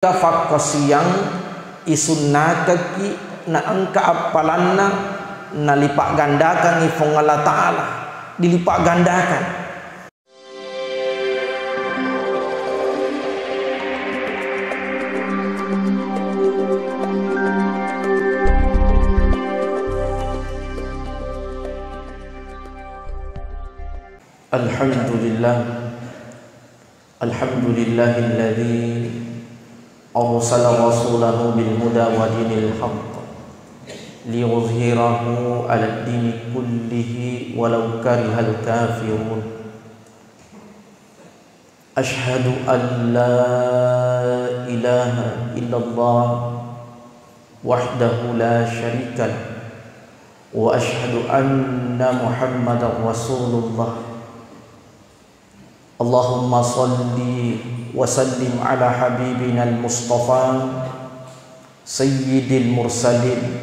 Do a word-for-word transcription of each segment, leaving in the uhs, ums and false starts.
Fakkasiang isunnakekki na engka appalanna nalipaggandakangngi Fuang Allah Ta'ala, dilipaggandakan. Alhamdulillah. Alhamdulillahilladzi arsala rasulahu bil huda wa dinil haqq liyuzhirahu 'alad dini kullihi walau karihal kafirun. Asyhadu an la ilaha illallah wahdahu la syarika lah, wa asyhadu anna Muhammadar Rasulullah. Allahumma salli wa sallim ala habibinal Mustafa sayyidil mursalin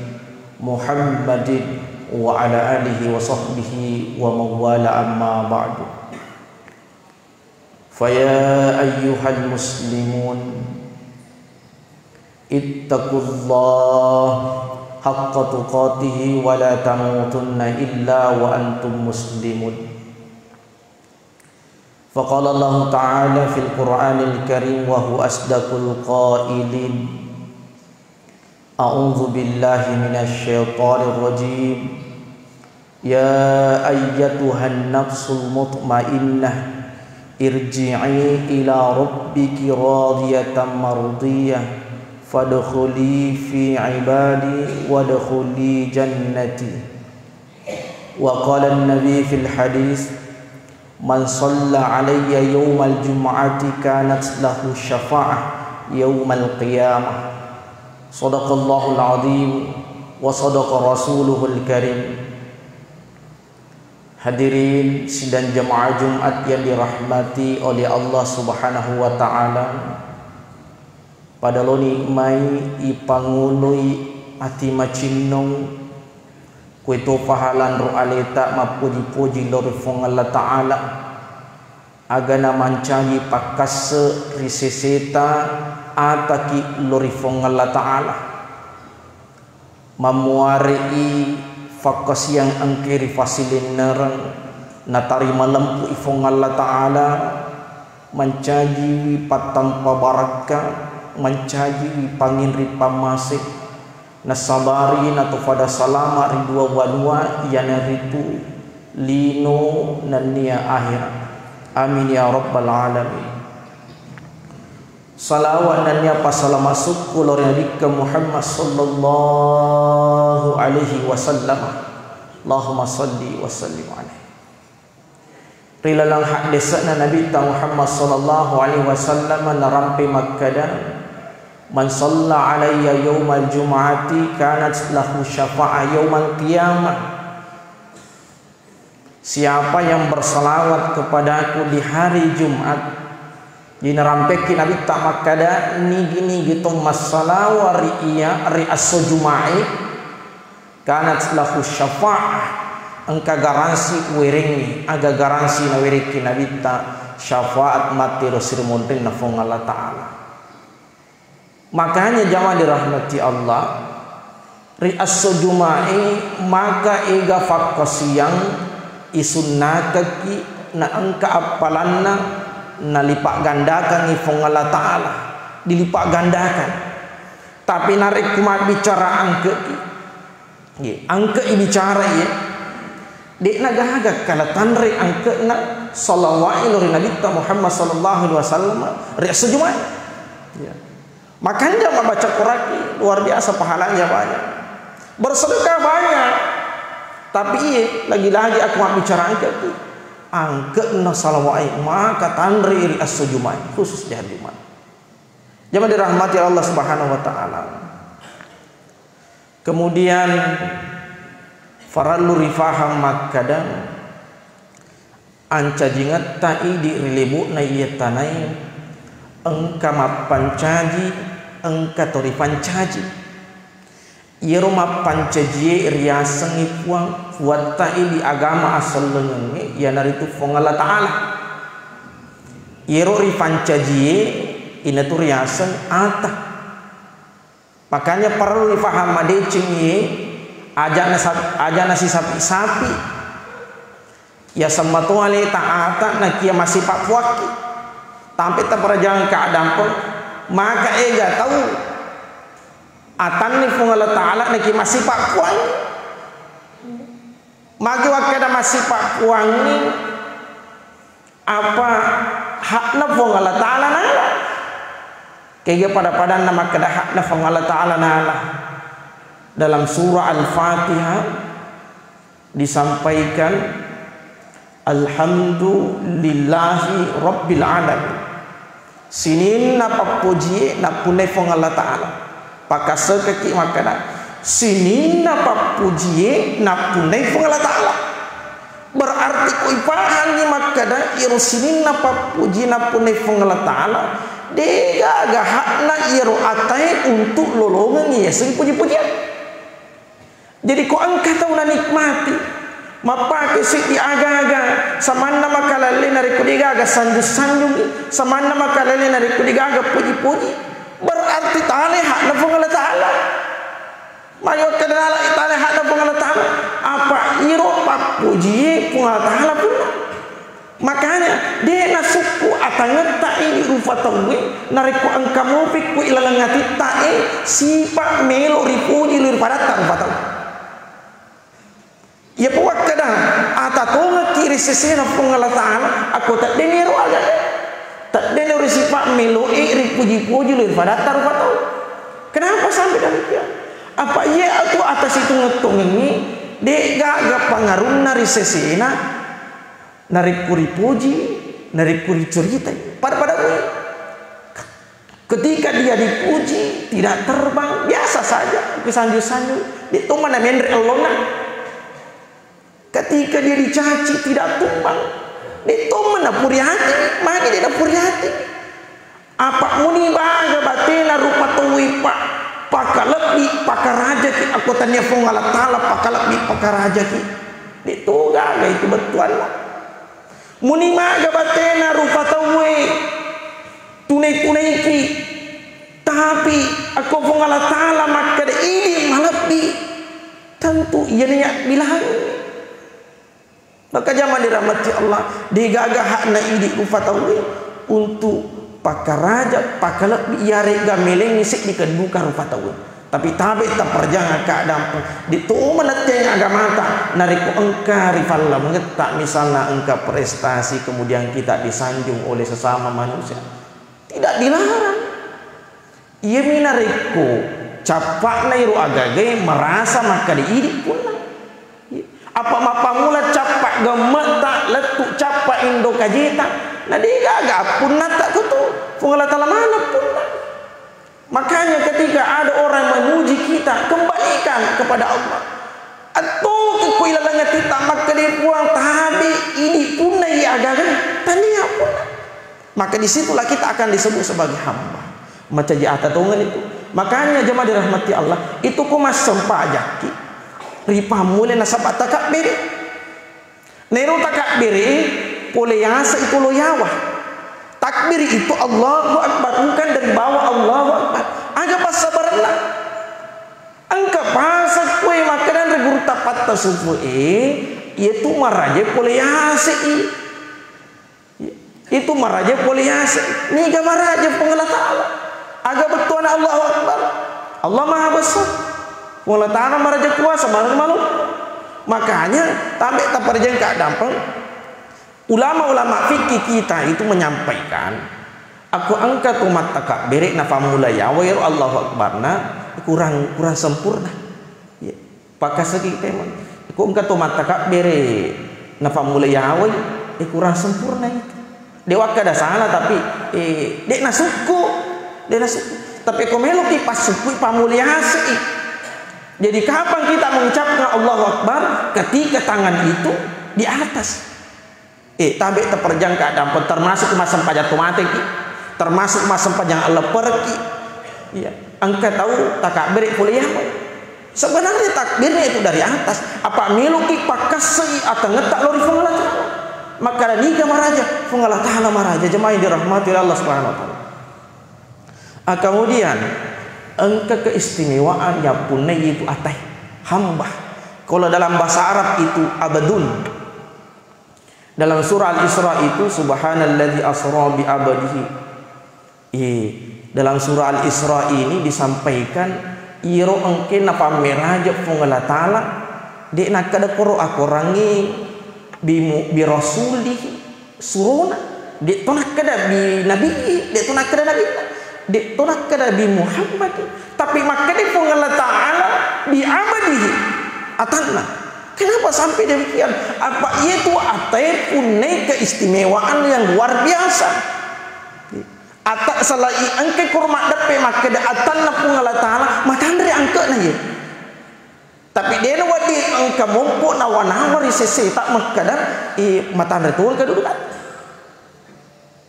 Muhammadin wa ala alihi wa sahbihi wa mawala, amma ba'du. Faya ayyuhal muslimun, ittaqullah haqqa tuqatihi wa la tamutunna illa wa antum muslimun. Faqala Allahu ta'ala fil Qur'anil Karim wa huwa asdaqul qailin. A'udzu billahi minasy syaithanir rajim. Ya ayyatuhan nafsul mutmainnah, irji'i ila rabbiki radiyatan mardiyah, fadkhuli fi ibadi wadkhuli jannati. Wa qala an-nabi fil hadis, "Man shalla alayya yaumal jum'ati kanat lahu syafa'ah yaumal qiyamah." Shadaqallahul azim wa shadaqa rasuluhul karim. Hadirin sidang jamaah Jumat yang dirahmati oleh Allah Subhanahu wa Ta'ala, pada loni mai ipangunui ati macinnong Kueto pahalanro aleta mappoji-poji lao ri Fuang Allah Ta'ala, agana mancaji pakkasse ri seseta ataki lao ri Fuang Allah Ta'ala. Mammuare'i fakkasiang engke ri fasilennereng, natari malempu'i Fuang Allah Ta'ala, mancajiwi pattampa barakka, mancajiwi panginri pammase, nasabari natopada salama ri dua banua, iyanaritu lino nennia ahera. Amin ya rabbal alamin. Salawat nennia passalama sukku lao ri Nabikka Muhammad sallallahu alaihi wasallam. Allahumma salli wa sallim alaihi. Ri laleng haddese'na Nabitta Muhammad sallallahu alaihi wasallam narampe makkeda, "Man shalla alayya yaumal jum'ati kanat lahu syafa'ah yaumal qiyamah." Siapa yang bersalawat kepadaku di hari Jumat, dinarampekki Nabitta makkeda, nigi-nigi to massalawa ri iya ri esso Jumae, kanat lahu syafa'ah, engka garansi uwerengngi, aga garansi nawerekki Nabitta, syafaat mattiro sirimonrinna Fuang Allah Ta'ala. Makanya jamaah dirahmati Allah, ri esso Jumae maka ega fakkasiang isunnakekki na engka appalanna nalipaggandakangngi Fuang Allah Ta'ala, dilipaggandakan. Tapi narekko mabbicara angkeki, ye, angke ibicara ye, de'na gaga kala tanre angkena salawat lao ri Nabitta Muhammad sallallahu alaihi wasallam ri esso Jumae. Ya. Makanja mabbaca Quranki luar biasa pahalanya banyak. Bersedekah banyak. Tapi iye, lagi-lagi aku mabbicara angkeki, angkena salawat maka tanre ri esso Jumae, khusus di hari Jumat. Jamaah dirahmati Allah Subhanahu wa Ta'ala. Kemudian, farallu rifahang makkada, ancajingetta idi ri lebo'na iya tanae, engka mappancaji, engka to ripancaji. Iyaro mappancajie riasengngi Puang, Puatta idi agama asellengengnge, iyanaritu Fuang Allah Ta'ala. Iyaro ripancajie, Inatu riaseng ata. Makanya perlu difaham madeceng iye, ajana sap-, ajana sisapi-sapi. Iya semma to aleta ata nakia masipa puakki. Tampe taparajang keadaan pun, maka ega tau atanni Puang Allah Ta'ala nakia masipa puangi. Magi wakkeda masipa puangi, apa hakna Puang Allah Ta'ala nala? Kega pada-padanna makkeda hakna Puang Allah Ta'ala nala? Dalam surah Al-Fatihah disampaikan, "Alhamdulillahi Rabbil Alamin." Sininna pappojie nappunnai Puang Allah Ta'ala. Pakkasekeki makkeda, sininna pappojie nappunnai Puang Allah Ta'ala. Berarti ko ipahanni makkeda iro sininna pappojie nappunnai Puang Allah Ta'ala, degaga hakna iro atae untuk lolongengngi yaseng puji-pujian. Jadi ko engka tau nanikmati, mappake seddi aga-aga, samanna makalalle narekko degaga sanjung-sanjungi, samanna makalalle narekko degaga puji-puji, berarti tale hakna Puang Allah Ta'ala. Mayo kada nala tale hakna Puang Allah Ta'ala. Apa iro pappojie Puang Allah Ta'ala punna? Makanya, de' nasukku atangetta idi rupa tauwe, narekko engka mopi ku ilaleng atitta e, sipa melo ripuji lu ripadatta rupa tau. Iya pa wakkeda, ata tongekki ri sesena Puang Allah Ta'ala, akko teddeni ero aga e, teddeni ero sipa melo e ripuji-puji lu ripadatta rupa tau. Kenapa sampai demikian? Apa iya atu ata situngeng-tungengi, de' gaga pangarunna ri sesena, narekko ripuji, narekko ricuritai, pada-pada kuwi. Ketika dia dipuji, tidak terbang, biasa saja, sanjung-sanjung, de' to mana menre ellona. Ketika dia dicaci, tidak tumbang, de' to mana puriati, magi de' napuriati. Apa muni baga batena rupa tauwe pa, pakalebbi, pakarajaki, akko tania Puang Allah Ta'ala pakalebbi, pakarajaki. De' to gaga itu bettuanna. Muni maga batena rupa tauwe, tunai-tunaiki. Tapi akko Puang Allah Ta'ala makkeda idi malebbi, tentu iyana bilang. Maka jamaah dirahmati Allah, degaga hakna idi rupa tauwe untuk pakaraja, pakalebbi, iyarega melengi seddi keduka rupa tauwe. Tapi tabe' taperjang keadaan, de' to manettiang agamata, narekko engka ri pallangetta, misalna engka prestasi, kemudian kita disanjung oleh sesama manusia, tidak dilarang. Iyami narekko cappa'na iro agagae merasa makkeda idi punna. Apa mappammula cappa gemme'ta, lettu cappa indo kajeta, na degaga appunnatta kutu, Puang Allah Ta'ala maneng punna. Makanya ketika ada orang memuji kita, kembalikan kepada Allah. Attoki ko ilaleng atitta makkeda Puang, tabe idi punna iya agaga, tania punna. Maka disitulah kita akan disebut sebagai hamba. Macaji ata tongeng itu. Makanya jemaah dirahmati Allah, itu ko massempajakki, ripammulai nasaba takabbere. Nero takabbere, pole yaseng itu lo yawa. Takbir itu Allahu Akbar, bukan dari bawah Allahu Akbar. Aga passabarenna. Engka pasang kue makanan ri guru tapatta supu e, iya tu maraja pole yaseng i. Itu maraja pole yaseng. Niga maraja Puang Allah Ta'ala? Aga bettuanna Allahu Akbar? Allah Maha Besar. Puang Allah Ta'ala maraja kuasa, maraja maluk. Makanya, tabe' taparjang keadaan pun, ulama-ulama fikih kita itu menyampaikan, akko engka tu mattakabbere napammula yawa ero Allahu Akbarna, kurang, kurang sempurna. Iya. Pakkaseki pemeng. Ko engka to mattakabbere napammula yawai, eh, kurang sempurna itu. De' wakkada salah, tapi, eh, de' nasukku, de' nasukku. Tapi ko meloki passukkui, pammula yaseng i. Jadi kapan kita mengucapkan Allahu Akbar? Ketika tangan itu di atas. Eh, tabe' taperjang keadaan pun, termasuk massempajang tomateki, termasuk massempajang alleppereki. Iya. Engka tau takabbere pole yameng. Sebenarnya takbirnya itu dari atas. Apa meloki pakkassengi atangetta lao ri Puang Allah Ta'ala. Makkada niga maraja, Puang Allah Ta'ala maraja, jemaah yang dirahmati oleh Allah Subhanahu wa Ta'ala. Ah, kemudian, engka keistimewaan yappunnai itu atae, hamba. Kalau dalam bahasa Arab itu abdun. Dalam surah Al-Isra itu, "Subhanalladzi asra bi abdihi." Ih, dalam surah Al-Isra ini disampaikan, iro engke napammeraja Puang Allah Ta'ala, de' nakkeda koro akorangngi bimu-, birasulihi, surona. De' to nakkeda bi nabi, de' to nakkeda nabi. De' to nakkeda bi Muhammad. Tapi makkeda Puang Allah Ta'ala bi abdihi, atanna. Kenapa sampai demikian? Apa itu atae punnai keistimewaan yang luar biasa. Ata sala i engke koro maddeppe makkeda atanna Puang Allah Ta'ala, matanre angke'na ye. Tapi dena wedding engka mompo nawa-nawa ri seseta makkeda, i, matanre tongeng kedudukan.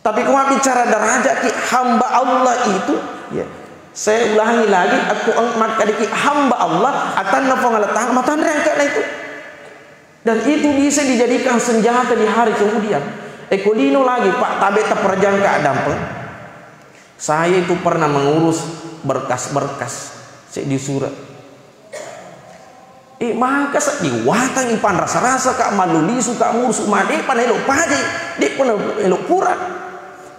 Tapi ko mabbicara derajat ki, hamba Allah itu, ya, saya ulangi lagi, aku eng-, makkeda ki hamba Allah, atanna Puang Allah Ta'ala, matanre angke'na itu. Dan itu bisa dijadikan senjata di hari kemudian. Eko lino lagi, Pak, tabe taperjangka dampeng. Saya itu pernah mengurus berkas-berkas, seddi surat. Eh, maka seddi watangi panrasa-rasa ka, mallulisu ka, murusu, ma de'pa naelo paja, de'pa naelo pura.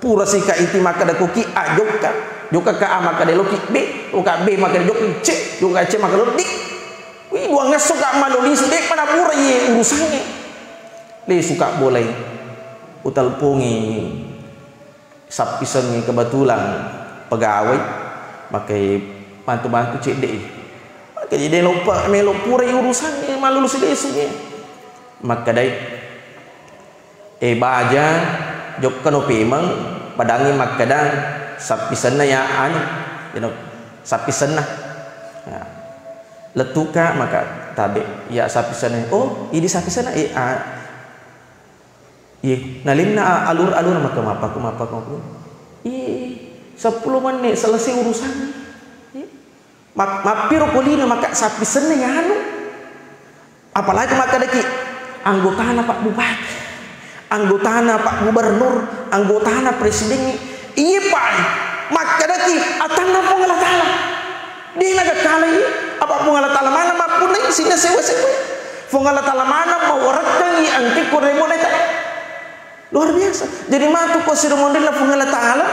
Pura sika iti makkeda ko ki A jokka, jokka ka A makkeda lo ki B, jokka B makkeda jokka C, jokka C makkeda lo D. Wih, duangngesso ka mallulisu, de'pa napura iye urusangnge. Lesu ka bolai, utelpongi sappisengnge, kebetulan pegawai, makkai bantu-bantu cedde'i. Makkai de' loppa melo purai urusangnge, mallulisu lesungnge. Makkedai, "Eh, baja, jokkano pemeng, padangngi makkeda sappisenna ya anu, ino, sappisenna." Nah, lettuka maka tabe, ya sappisenna. "Oh, idi sappisenna?" "Eh, ah." Iye, nalenna a-, alur-alur maka mappaku, mappaku, mappaku. Iye, seppulo menit selesai urusannya. Iye. Map-, mappiro ko lino maka sappisenna ya anu. Apalagi makkedaki anggotana Pak Bupati, anggotana Pak Gubernur, anggotana Presiden. Iye, Pak, makkedaki atanna Puang Allah Ta'ala. De' nagakkalai, apa Puang Allah Ta'ala maneng mappunnai sininna sewa-sewa. Puang Allah Ta'ala maneng mawarekkangngi engke ko remo naita. Luar biasa. Jadi matu ko siro monrinna Puang Allah Ta'ala,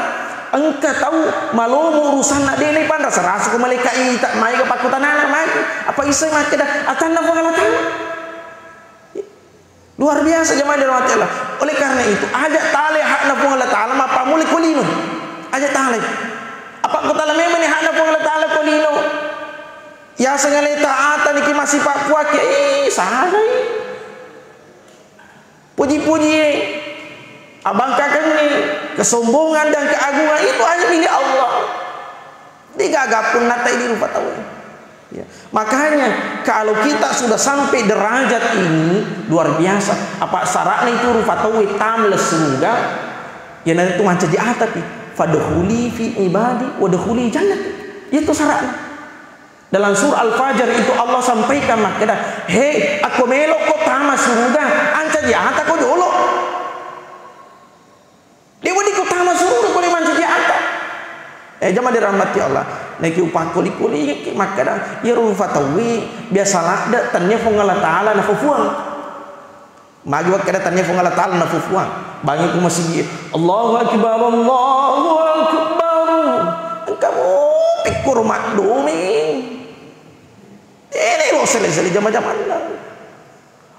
engka tau malomo urusanna de' naipanrasa-rasa ko malaika ita, maega pakkutanana, maega. Apa isai makkeda atanna Puang Allah Ta'ala? Luar biasa jamaah dirahmati Allah. Oleh karena itu, aja' talai hakna Puang Allah Ta'ala mappammula ko lino. Aja' talai. Apa ko tala memang ni hakna Puang Allah Ta'ala ko lino? Yaseng ale taata niki masih pappuakke, eh, salai. Puji-puji, abangkakengngi, kesombongan dan keagungan itu hanya milik Allah. De'gaga punna tai di rupa tau. Ya. Makanya, kalau kita sudah sampai derajat ini, luar biasa. Apa syaratnya itu rupa tau tama le suruga? Ya, nanti itu mancaji atapi. "Fadkhuli fi ibadi, wadkhuli jannati." Itu syaratnya. Dalam surah Al-Fajr itu Allah sampaikan makkeda, "He, akko melokko tama suruga, ancaji atako jolo." De' wedding ko tama suruga ko de' mancaji ata. Eh, jamaah dirahmati Allah. Naiki upakkoli-koli makkeda, iyaro rupa tauwe biasa ladde' tania Puang Allah Ta'ala nafufuang. Magi wakkeda tania Puang Allah Ta'ala nafufuang. Bangi ku masigi, Allahu Akbar, Allahu Akbar. Engka mopi kuro maddomeng. Ini lo sele-sele jama-jamanna.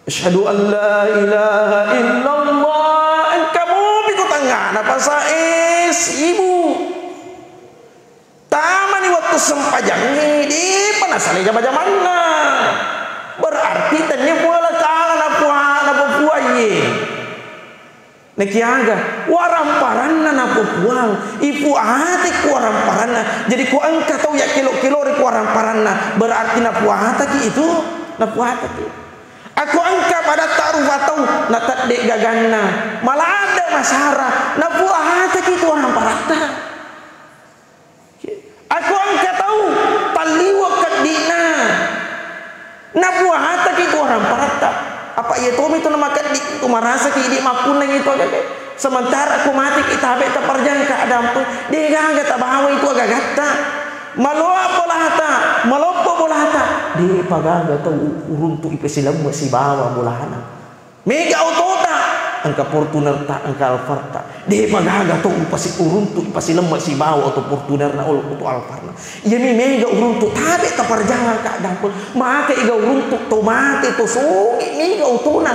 Asyhadu an la ilaha illallah. Engka mopi ku tangngana pasa es ibu. Tamani wettu sempajangnge, de'pa nasalai jama-jamanna. Berarti tania Puang Allah Ta'ala napua-, napupuai. Nakiaga, waramparanna napupuang. Ipuatekku waramparanna. Jadi ko engka tau yakkelo-kelori ko waramparanna, berarti napuataki itu, napuataki. Ako engka padatta rupa tau, natedde gaganna. Maladde masara, napuataki itu waramparatta. Ako engka tau talliwe keddi'na, napuahataki tu waramparatta. Apa iya tomi tu namakeddi, tu marasaki idi mappunnai itu agaga. Sementara ko mate ki tabe taparjangka dampeng, de gaga tabawa itu agagatta. Maloa bolata, maloppo bolata, de pa gaga tau uruntu ipasilamme sibawa bolana. Mega otota, engka Fortunerta, engka Alfarta. De pa gaga tau upasi-, uruntu ipasilemme sibawa oto Fortunerna, olo oto Alfarna. Iyami mega uruntu tabe taparjangka dampeng. Maka iga uruntu to mate to songi mega otona.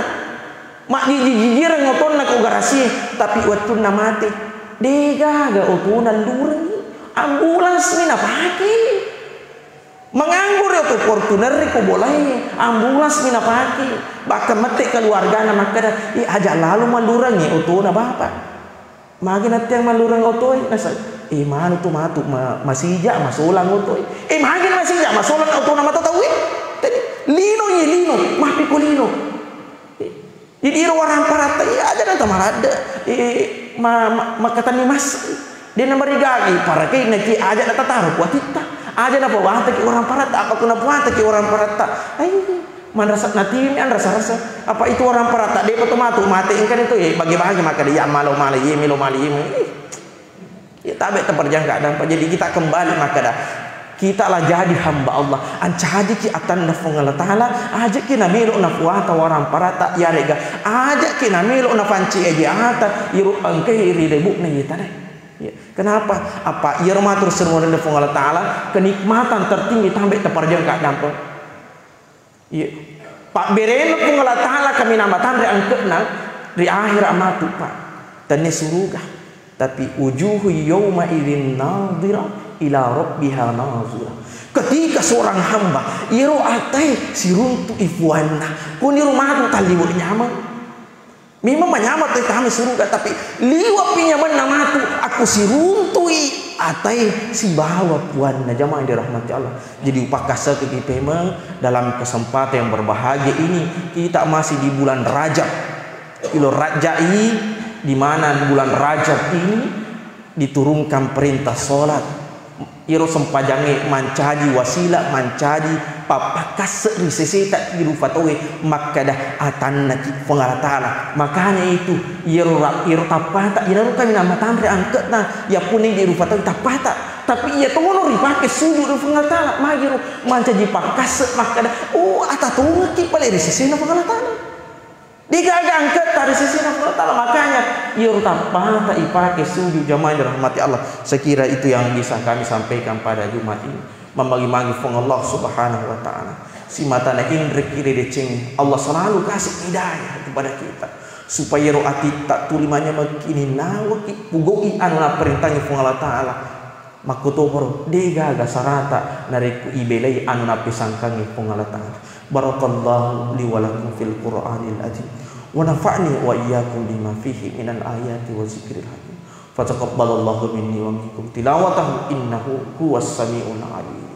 Majjiji-jijireng otonna ko garasie, tapi wettunna mate, de gaga otona lurengi. Ambulans mi napake. Manganggur oto Fortuner ko bolae, ambulans mi napake. Bahkan mette keluargana makkeda, "Eh, aja lalo mallurengi otona Bapak." Magi natteang mallureng otoe, nasa, "Eh, manu tu matu ma-, masija, masolang otoe." Eh, magi masija, masolang otona mata tauwe? Tadi, lino ye, lino, mapi ko lino. Eh, jadi iro waramparatta, iya aja na tamaradde. Eh, ma-, ma-, makkatanni mas. De na marigagi, parakai naki aja na tataro kuatitta. Aja na pawataki waramparatta, apa ku na pawataki waramparatta. Ai. Manrasa natiwi mi anrasa-rasa. Apa itu waramparatta, depa to matu mate engkani to, eh, bagi-bagi makkeda, iya malo male, iya melo male, iya melo. Ih. Ya, tabe taparjangka dampeng. Jadi kita kembali makkeda, kita lah jadi hamba Allah. Ancajiki atanna Puang Allah Ta'ala, ajaki namelo napuata waramparatta, yarega ajaki namelo napanci aji ata, iru engkai ri lebukna iya tanae. Ya. Kenapa? Apa iyaro matu ri seruanna Puang Allah Ta'ala, kenikmatan tertinggi tabe taparjangka dampeng. Iya. Pabberenna Puang Allah Ta'ala kaminang matanre angke'na ri akhira matu, Pak. Tenne suruga. Tapi wujuhu yauma idzin nadhirah ila rabbiha nadhirah. Ketika seorang hamba, iyaro atae siruntu'i puanna, koniro matu talliwe nyameng. Memang manyameng tu tama suruga, tapi liwe'pi nyamenna matu akko siruntu'i atae sibawa puanna. Jamaah yang dirahmati Allah. Jadi, upakkasekki pemeng dalam kesempatan yang berbahagia ini, kita masih di bulan Rajab. Ilo Rajai, di mana di bulan Rajab ini diturunkan perintah sholat. Iyaro sempajangnge mancaji wasila, mancaji pappakasse ri seseta ri rupa tauwe makkeda atannaki Puang Allah Ta'ala. Makanya itu, iyaro ra-, iyaro tappata, iyaro kami nama tanre angke'na, yappunai di rupa tauwe tappata. Tapi iya tono ripake sujud ri Puang Allah Ta'ala, magiro mancaji pakkasse makkeda, "Oh, ata tongekki pale ri sesena Puang Allah Ta'ala." Degaga angketta ri sesena Puang Allah Ta'ala. Makanya, iyaro tappata ipake sujud, jamaah yang dirahmati Allah. Saya kira itu yang bisa kami sampaikan pada Jumat ini. Mamagi-magi Puang Allah Subhanahu wa Ta'ala. Simata na inreki ri deceng, Allah selalu kasih hidayah kepada kita. Supaya ro atitta tuli manyamekki ninawaki pugau'i anu napparintangi Puang Allah Ta'ala. Makkutoparo, degaga sarata narekko ibelai anu nappesangkangi Puang Allah Ta'ala. Barakallahu li wa lakum fil Qur'anil azim. Wa nafa'ni wa iyyakum bima fihi minal ayati wa zikril hakim. Fataqabbalallahu minni wa minkum tilawatahu innahu huwas samiul alim.